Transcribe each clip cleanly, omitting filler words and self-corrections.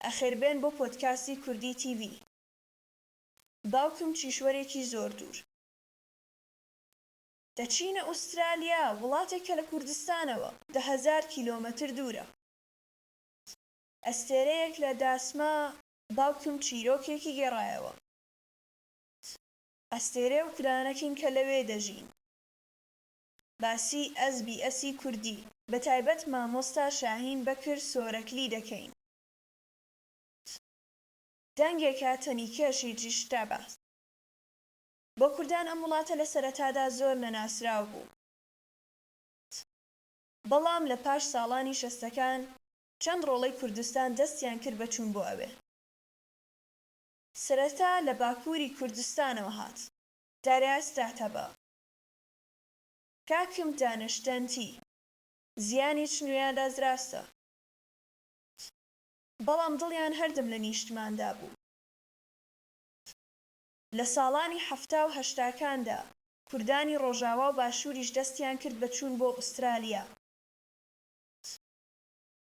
ئەخێربێن بۆ پۆدکاستی کوردی تیڤی. باوکم کیشوەرێکی زۆر دوور. دەچینە ئوسترالیا، وڵاتێک کە لە کوردستانەوە 10,000 کیلۆمەتر دوورە. ئەستێرەیەک لە داسما باوکم چیرۆکێکی گێڕایەوە. ئەستێرە و کورانەکین کە لەوێ دەژین. باسی ئەس بی ئەسی کوردی، بەتایبەت مامۆستا شاهین بەکر سۆرەکلی دەکەین. دەنگێکە تەنیکێشی جیشتەبە. بۆ کوردان ئەم وڵاتە لە سەرەتادا زۆر نەناسراو بوو. بەڵام لە پاش ساڵانی شەستەکان چەند ڕۆڵەی کوردستان دەستیان کرد بە چوون بۆ ئەوێ. سەرەتا لە باکووری کوردستانەوە هات. دارێستاتەبە. کاکم دانشتەنتی. زیانی چنویا دازراستە. بەڵام دڵیان هەردەم لە نیشتماندا بوو. لە ساڵانی 70 و هەشتاکاندا کوردانی ڕۆژاوا و باشووریش دەستیان کرد بە چوون بۆ ئوسترالیا.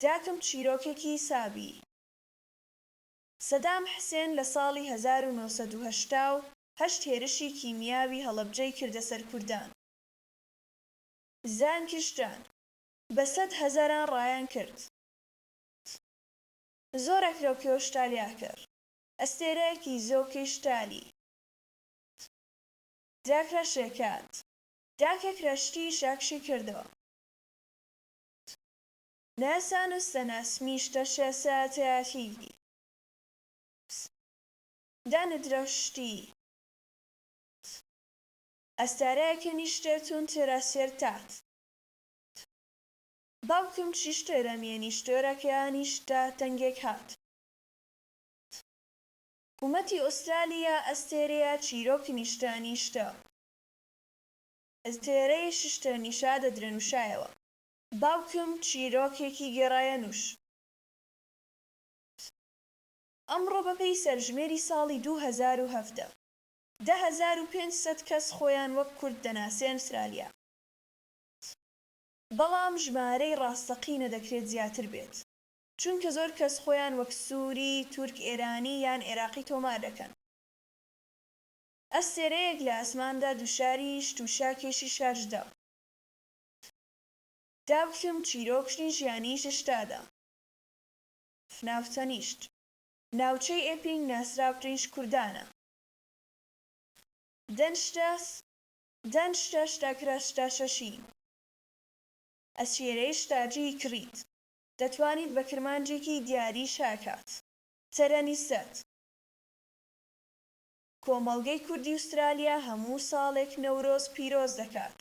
داکم چیرۆکێکی سابی. سەدام حسێن لە ساڵی 1988 هێرشی کیمیاوی هەڵەبجەی کردە سەر کوردان. زان کشتان. بە سەد هەزاران ڕایان کرد. زۆرەک لۆکیۆشتالیا کرد. ئەستێرەیەکی زۆکیشتالی. داکرە شێکات. داکێک رەشتی شاکشی کردەوە. ناسانوستە شەساتیاتی. داندرەشتی. ئەستارەیەکە نیشتێتون تێراسێرتات. باوکم چیشتێرەمیە نیشتۆرەکەیانیشتا دەنگێک هات. حکوومەتی ئوسترالیا ئەستێرەیە چیرۆک نیشتە نیشتە. ئەستێرەی ششتە نیشا دەدرەنووشایەوە. باوکم چیرۆکێکی گێڕایە نووش. ئەمڕۆ بەپێی سەرژمێری ساڵی 2017 10,500 کەس خۆیان وەک کورد دەناسێن ئوسترالیا. بەڵام ژمارەی ڕاستەقینە دەکرێت زیاتر بێت. چونکە زۆر کەس خۆیان وەک سووری، تورک، ئێرانی یان عێراقی تۆمار دەکەن. ئەستێرەیەک لە ئاسماندا دووشاری شتوشاکێشی شارژدا. داوکم چیرۆکشنی ژیانی ششتادا. فناوتەنیشت. ناوچەی ئێپینگ ناسراوترینش کوردانە. دەنشتەس دەنشتە شتاکرا شتاشەشین. ئەسیێرەی شتاجی کڕیت. دەتوانیت بە کرمانجێکی دیاری شاکات. تەرەنیسەت. کۆمەڵگەی کوردی ئوسترالیا هەموو ساڵێک نەورۆز پیرۆز دەکات.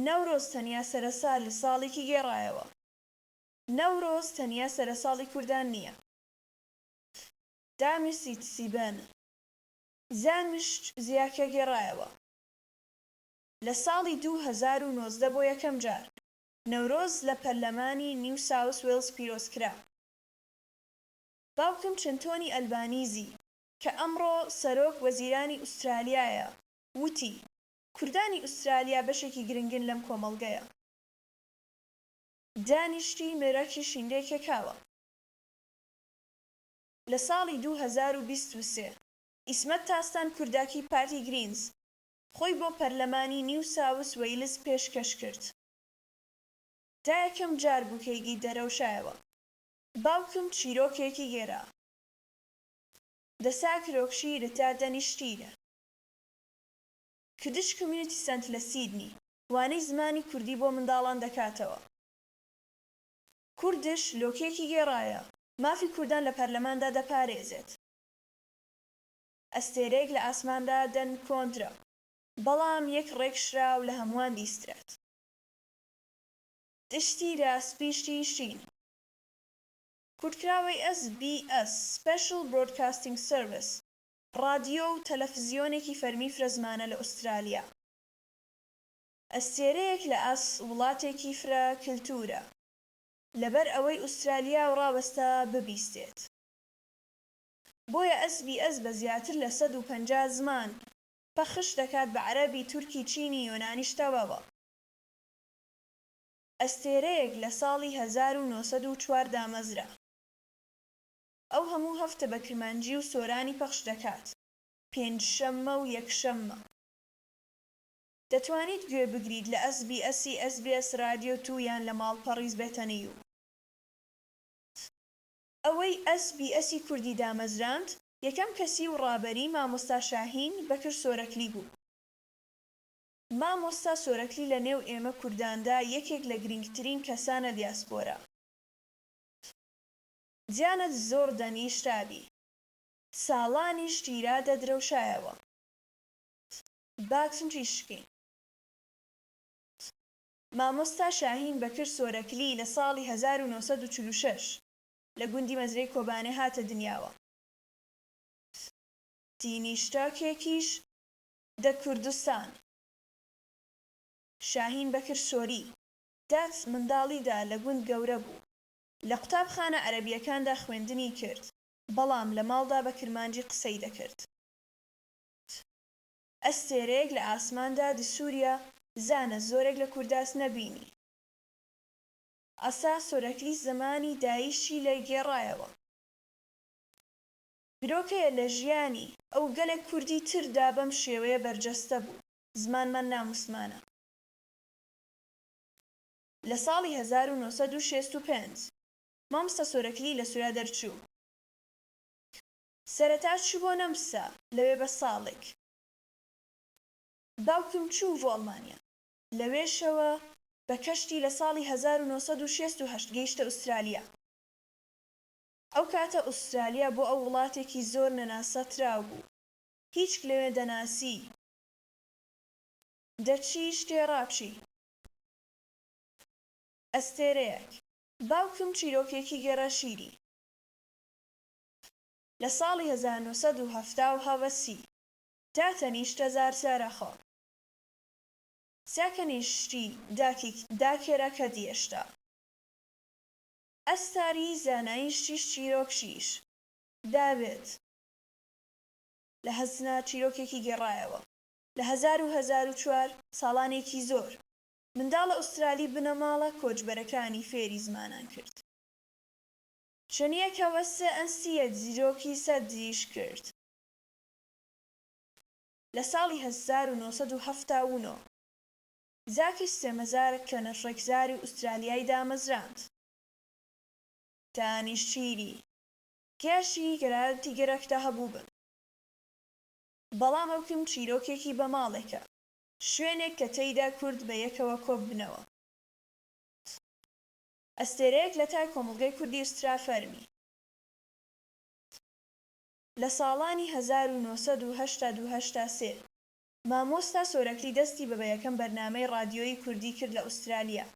نەورۆز تەنیا سەرەسال ساڵێکی گێڕایەوە. نەورۆز تەنیا سەرەساڵی کوردان نییە. دامیسی تسیبەن. زانمشت زیاکە گێڕایەوە. لە ساڵی 2019 بۆ یەکەم جار نەورۆز لە پەرلەمانی نیو ساوس وێلز پیرۆز کرا. باوکم چەند تۆنی ئەلبانیزی کە ئەمڕۆ سەرۆک وەزیرانی ئوسترالیایە وتی کوردانی ئوسترالیا بەشێکی گرنگن لەم کۆمەڵگەیە. دانیشتی مێرەکی شیندێکێکاوە. لە ساڵی 2023 ئیسمەت تاستان کورداکی پارتی گرینز خۆی بۆ پەرلەمانی نیو ساوس وەیلز پێشکەش کرد. دا یەکەم جار بووکەیگی دەرەوشایەوە. باوکم چیرۆکێکی گێرا. دەسا کرۆکشی رتا دەنیشتیرە. Kurdish Community Centre لە سیدنی وانەی زمانی کوردی بۆ منداڵان دەکاتەوە. کوردش لۆکێکی گێڕایە مافی کوردان لە پەرلەماندا دەپارێزێت. ئەستێرەیەک لە ئاسماندا دەن کۆنترە. بەڵام یەک ڕێکشراو لە هەمووان دیسترێت. دشتی راسپیشتی شین. کورتکراوەی SBS Special Broadcasting Service ڕادیۆ و تەلەفزیۆنێکی فەرمی فرەزمانە لە ئوسترالیا. ئەستێرەیەک لە ئاس وڵاتێکی فرە کلتورە. لەبەر ئەوەی ئوسترالیا و ڕاوەستا ببیستێت. بۆیە SBS بە زیاتر لە 150 زمان پەخش دەکات بە عەرەبی، تورکی، چینی، یۆنانی شتەوەوە. ئەستێرەیەک لە ساڵی 1904 دامەزرا. ئەو هەموو هەفتە بە کرمانجی و سۆرانی پەخش دەکات، پێنجشەممە و یەکشەممە. دەتوانیت گوێ بگریت لە ئەس بی ئەسی ئێس بی ئێس رادیۆ توو یان لە ماڵپەڕی زبێتەنیو. ئەوەی ئەس بی ئەسی کوردی دامەزراند، یەکەم کەسی و ڕابەری مامۆستا شاهین بەکر سۆرەکلی بوو. مامۆستا سۆرەکلی لە نێو ئێمە کورداندا یەکێک لە گرینگترین کەسانە دیاسپۆرا. جانت زۆر دەنی شتابی. ساڵانیش تیرا دەدرەوشایەوە. باکسم چیشکین. مامۆستا شاهین بەکر سۆرەکلی لە ساڵی 1946 لە گوندی مەزرەی کۆبانێ هاتە دنیاوە. تینیشتاکێکیش دە کوردستان. شاهین بەکر سۆری دات منداڵیدا لە گوند گەورە بوو. لە قوتابخانە عەرەبییەکاندا خوێندنی کرد، بەڵام لە ماڵدا بە کرمانجی قسەی دەکرد. ئەستێرەیەک لە ئاسماندا دسووریا زانە زۆرێک لە کورداس نەبینی. ئەسا سۆرەکلی زمانی دایشی لە گێڕایەوە. بیرۆکەیە لە ژیانی ئەو گەلێک کوردی تردا بەم شێوەیە بەرجەستە بوو، زمانمان ناموسمانە. لە ساڵی 1965 مامۆستا سۆرەکلی لە سوریا دەرچوو. سەرەتا چوو بۆ نەمسا، لەوێ بە ساڵێک. باوکم چوو بۆ ئەڵمانیا، لەوێشەوە بە کەشتی لە ساڵی 1968 گەیشتە ئوسترالیا. ئەو کاتە ئوسترالیا بۆ ئەو وڵاتێکی زۆر نەناسەتراو بوو. هیچک لەوێ دەناسی. دەچی شتێ ڕابچی. ئەستێرەیەک. باوکم چیرۆکێکی گێڕا شیری. لە ساڵی 1970 تا تەنیشتە زارسارەخۆ. ساکەنیشتی داکێرە کە دیێشتا. ئەستاری زانایشتیش چیرۆکشیش داوێت لە هەزنا چیرۆکێکی گێڕایەوە. لە 1004 ساڵانێکی زۆر منداڵە ئوسترالی بنەماڵە کۆچبەرەکانی فێری زمانان کرد. چەنیەکەوە سێ ئەنسیە دیرۆکی سەدریش کرد. لە ساڵی 1979 زاکی سێمەزار کە نەشڕێکزاری ئوسترالیای دامەزراند. دانیشتیری گەشی گەراتی گەرەکدا هەبووبن. بەڵام ئەوکم چیرۆکێکی بە ماڵێکە، شوێنێک کە تێیدا کورد بە یەکەوە کۆببنەوە. ئەستێرەیەک لە تای کۆمەڵگەی کوردی ئوسترا فەرمی. لە ساڵانی 1980 و 83 مامۆستا سۆرەکلی دەستی بە بە یەکەم بەرنامەی ڕادیۆیی کوردی کرد لە ئوسترالیا.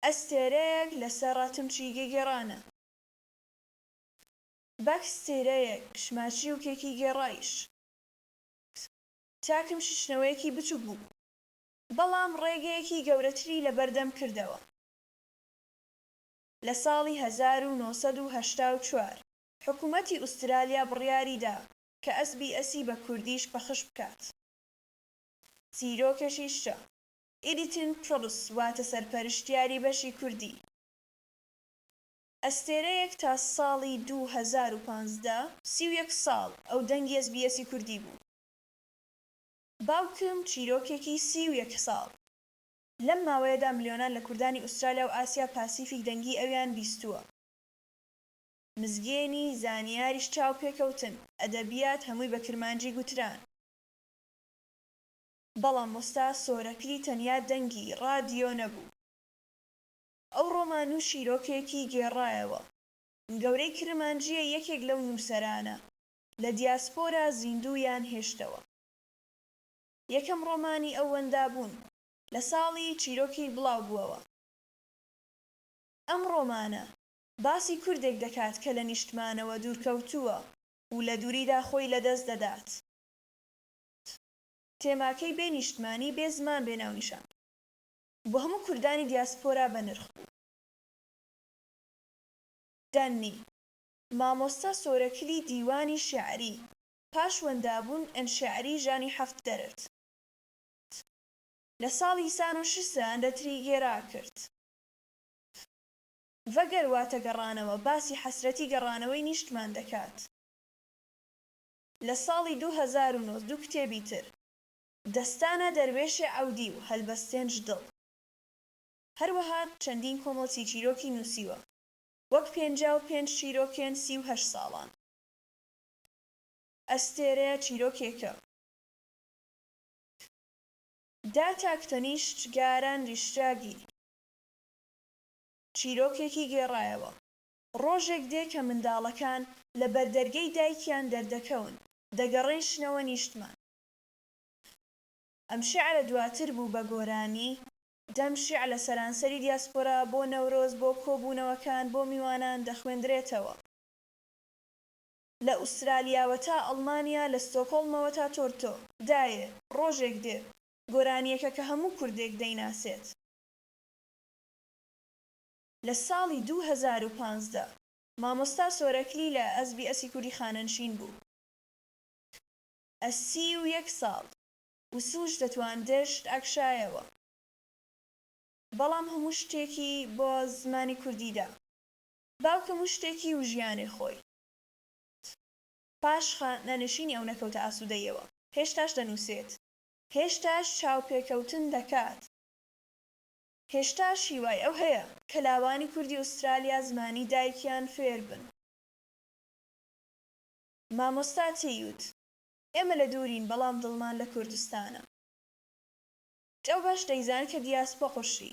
ئەستێرەیەک لەسەر ڕەتمچیگە گێڕانە. باکستێرەیەک شماچیوکێکی گێڕایش. تاکم شیشنەوەیەکی بچووک بوو، بەڵام ڕێگەیەکی گەورەتری لەبەردەم کردەوە. لە ساڵی 1984 حکوومەتی ئوسترالیا بڕیاری دا کە ئەس بی ئەسی بە کوردیش پەخش بکات. چیرۆکەشیشە ئیدیتن پرۆس واتە سەرپەرشتیاری بەشی کوردی. ئەستێرەیەک تا ساڵی 2015 31 ساڵ ئەو دەنگی ئەس بی ئەسی کوردی بوو. باوکم چیرۆکێکی 31 ساڵ. لەم ماوەیەدا ملیۆنان لە کوردانی ئوسترالیا و ئاسیا پاسیفیک دەنگی ئەویان بیستووە. مزگێنی زانیاریش چاوپێکەوتن ئەدەبیات هەمووی بە کرمانجی گوتران. بەڵام مۆستا سۆرەکلی تەنیا دەنگی ڕادیۆ نەبوو. ئەو ڕۆمان و چیرۆکێکی گێڕایەوە. گەورەی کرمانجییە یەکێک لەو نووسەرانە لە دیاسپۆرا زیندوویان هێشتەوە. یەکەم ڕۆمانی ئەو وەندابوون لە ساڵی چیرۆکی بڵاو بووەوە. ئەم ڕۆمانە باسی کوردێک دەکات کە لە نیشتمانەوە دوورکەوتووە و لە دووریدا خۆی لەدەست دەدات. تێماکەی بێ نیشتمانی، بێ زمان، بێ ناونیشان بۆ هەموو کوردانی دیاسپۆرا بەنرخ بوو. دەنی مامۆستا سۆرەکلی دیوانی شێعری پاش وەندابوون ئەن شێعری ژانی هەفت دەرت. لە ساڵی سان و شسە دەتری گێرا کرد. ڤەگەر واتە گەڕانەوە باسی حەسرەتی گەڕانەوەی نیشتمان دەکات. لە ساڵی 2009 دوو کتێبی تر، دەستانە دەروێشێ عەودی و هەلبەستێنج دڵ. هەروەها چەندین کۆمەڵ چیرۆکی نووسیوە، وەک 55 چیرۆکێن 38 ساڵان. ئەستێرەیە چیرۆکێکە. داتا کتەنیشت گاران ریشتاگی چیرۆکێکی گێڕایەوە. ڕۆژێک دێ کە منداڵەکان لە بەردەرگەی دایکیان دەردەکەون، دەگەڕێنشنەوە نیشتمان. ئەم شیعرە دواتر بوو بە گۆرانی، دەم شیعر لە سەرانسەری دیاسپۆرا بۆ نەورۆز، بۆ کۆبوونەوەکان، بۆ میوانان دەخوێندرێتەوە. لە ئوسترالیاوە تا ئەڵمانیا، لە ستۆکۆڵمەوە تا تۆرتۆ. دایێ، ڕۆژێک دێ، گۆرانییەکە کە هەموو کوردێک دەیناسێت. لە ساڵی 2015 مامۆستا سۆرەکلی لە ئەس بی ئەسی کوردی خانەنشین بوو. ئە 31 ساڵ و سووش دەتواندشت ئەکشایەوە. بەڵام هەموو شتێکی بۆ زمانی کوردی دا. باوکم و شتێکی و ژیانێ خۆی. پاش خانەنشینی ئەو نەکەوتە ئاسوودەیەوە. هێشتاش دەنووسێت. هێشتاش چاوپێکەوتن دەکات. هێشتاش هیوای ئەو هەیە کە لاوانی کوردی ئوسترالیا زمانی دایکیان فێر بن. مامۆستا تێیوت، ئێمە لە دوورین بەڵام دڵمان لە کوردستانە. ئەو باش دەیزان کە دیاسپۆ قورشی.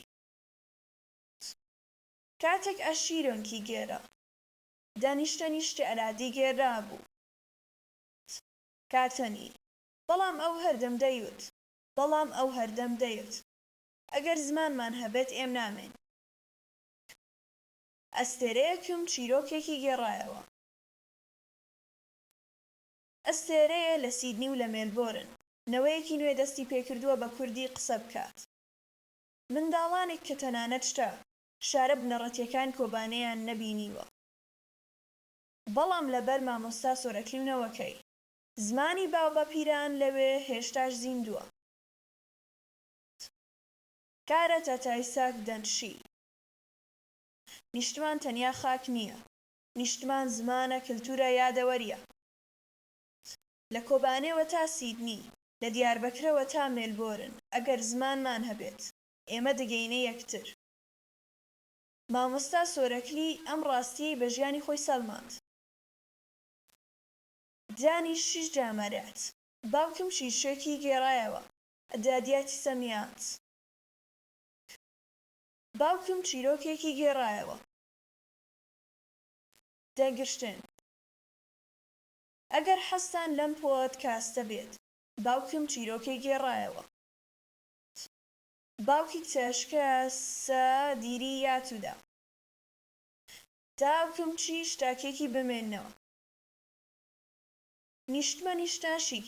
کاتێک ئەشیرۆنکی گێرا. دانیشتە نیشتێ ئەرادی گێرا بوو. کاتەنی. بەڵام ئەو هەردەم دەیوت. بەڵام ئەو هەردەم دەیوت. ئەگەر زمانمان هەبێت ئێم نامێن. ئەستێرەیەکم چیرۆکێکی گێڕایەوە. ئەستێرەیە لە سیدنی و لە مێلبۆرن، نەوەیەکی نوێ دەستی پێکردووە بە کوردی قسە بکات. منداڵانێک کە تەنانەت شتە شارە بنەڕەتییەکان کۆبانێیان نەبینیوە. بەڵام لەبەر مامۆستا سۆرەکلی و نەوەکەی، زمانی باوباپیران لەوێ هێشتاش زیندووە. کارە تاتایساک دەنشی. نیشتمان تەنیا خاک نییە. نیشتمان زمانە، کلتورە، یادەوەرییە. لە کۆبانێوە تا سیدنی، لە دیاربەکرەوە تا مێلبۆرن، ئەگەر زمانمان هەبێت، ئێمە دەگەینە یەکتر. مامۆستا سۆرەکلی ئەم ڕاستییەی بە ژیانی خۆی سەلماند. دانیشیش دامەرات. باوکم چیرۆکێکی گێڕایەوە. دادیاتی سەمیات. باوکم چیرۆکێکی گێڕایەوە. دەگشتن. ئەگەر حەزتان لەم پۆدکاستە بێت، باوکم چیرۆکێک گێڕایەوە. باوکی چەشکە سە دیری یاتودا. داوکم چی شتاکێکی بمێنەوە. نیشتمە نیشتاشی.